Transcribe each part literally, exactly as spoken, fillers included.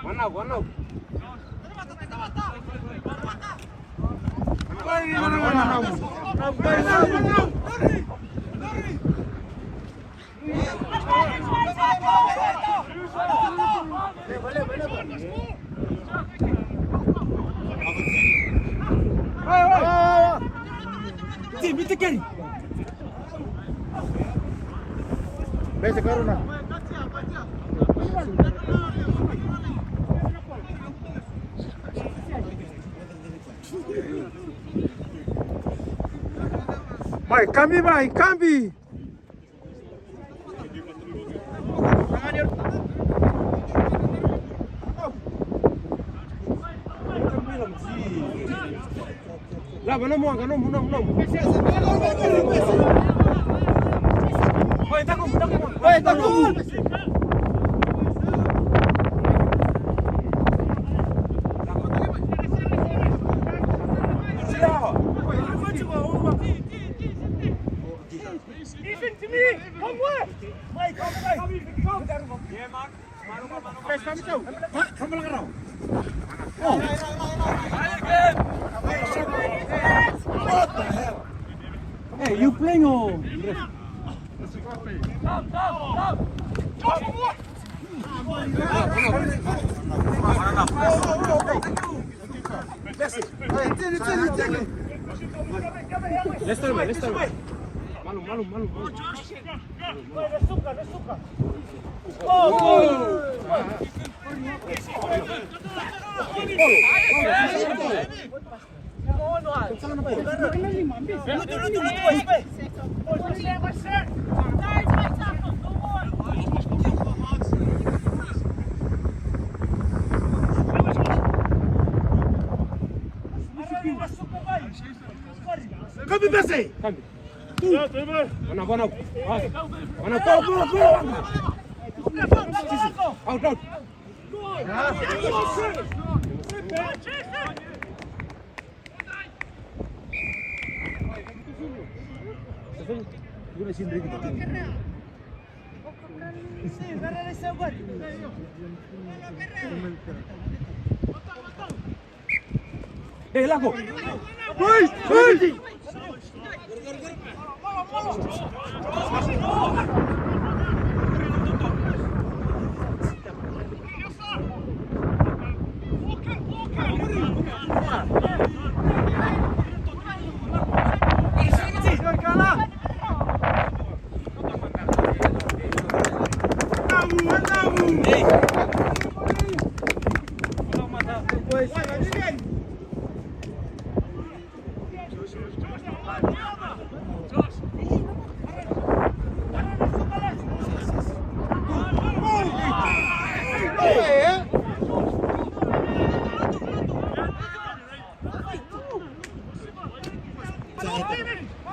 One out, one out. Bhai, cambi, bhai, cambi. La, va, no, muanga, no, no, no. Oi, taku, taku, oi, taku. Listen to me! Come where? Mike, come, Mike! Yeah, Mark. Hey, you playing or? Let's start, let's start. Malu, malu, malu, malu. Come, Bessie! Come. One up, one up. One up, go, go, go! Out, out. Hey, Lago! Hey! Hey!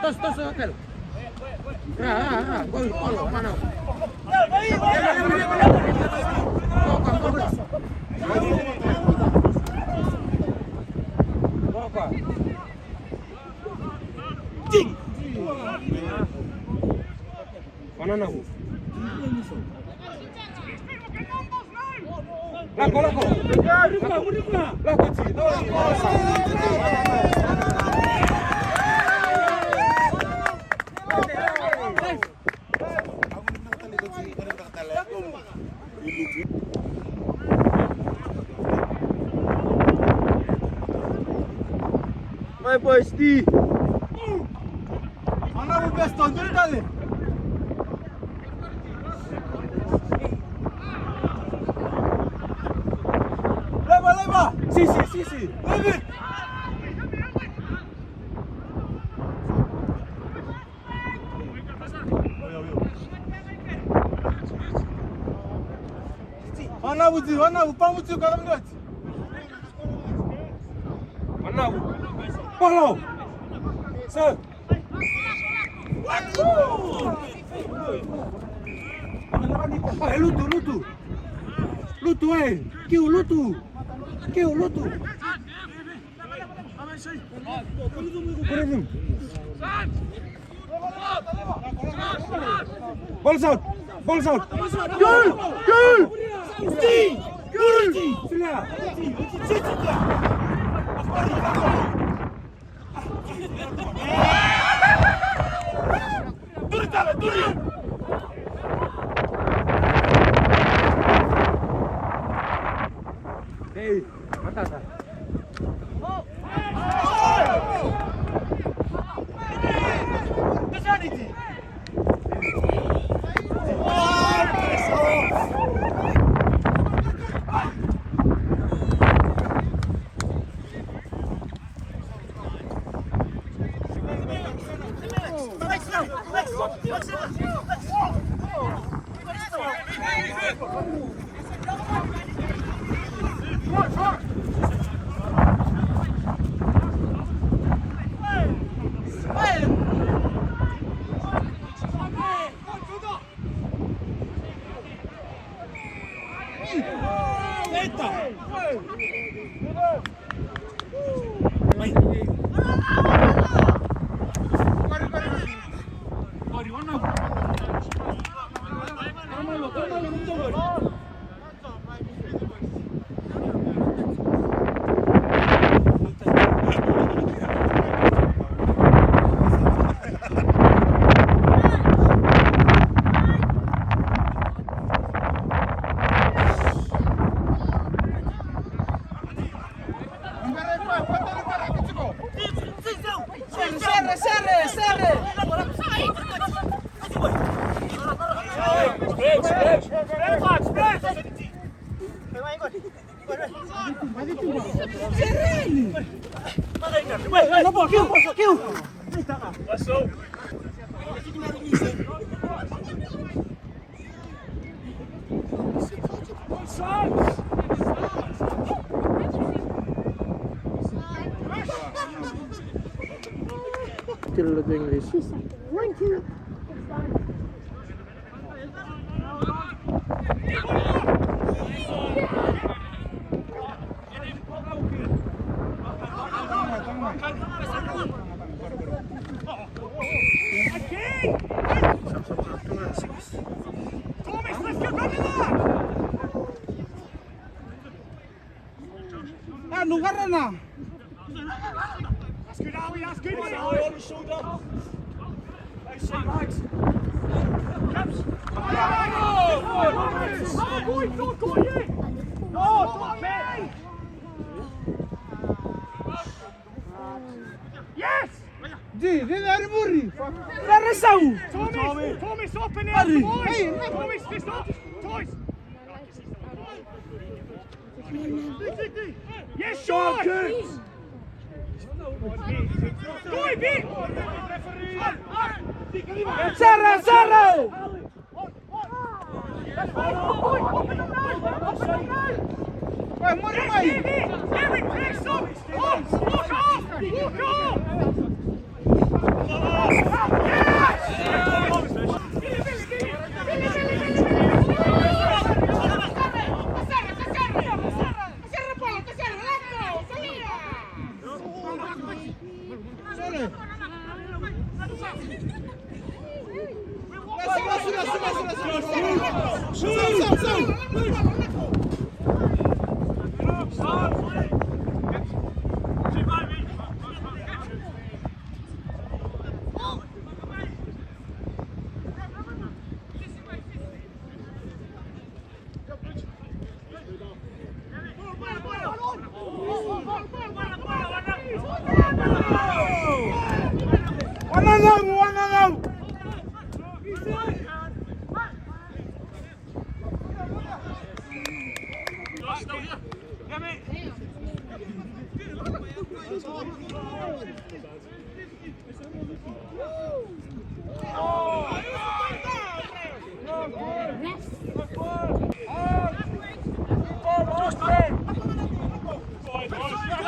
Tos, tos, tos, tos. Ah, ah, ah, go, go, go, go. Ting! Banana. Lago, lago. Lago, ti. My boy Steve. Ana bu best döndür dali. Leva, leva. Si, si, si, si. Leva. Oi, oi, oi. Wana uzi, wana upamuzi, ukaramnoti. Wana u-, Paulo. Sir. Ai, lutu, lutu. Lutu, ai. Kiu, lutu. Kiu, lutu. Balls out! Balls out! Goal! Goal! Goal! Hey, matata. Serra, serra, serra. Still doing this. One, two. Ah, no, what, no. That's good, Ali, that's good. On his shoulder. Yes! Di, di, di, di, muri. Tommy, Tommy, stop in there, come on. Tommy, stop. Toys. Yes, Sean! Go, Pete! Sarra, Sarra! Hey, what am I? Hey, hey, hey, press up! Come, walk off! Walk off! One on one, one on one.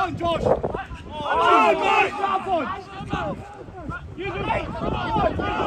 On, Josh! On, Josh! That one!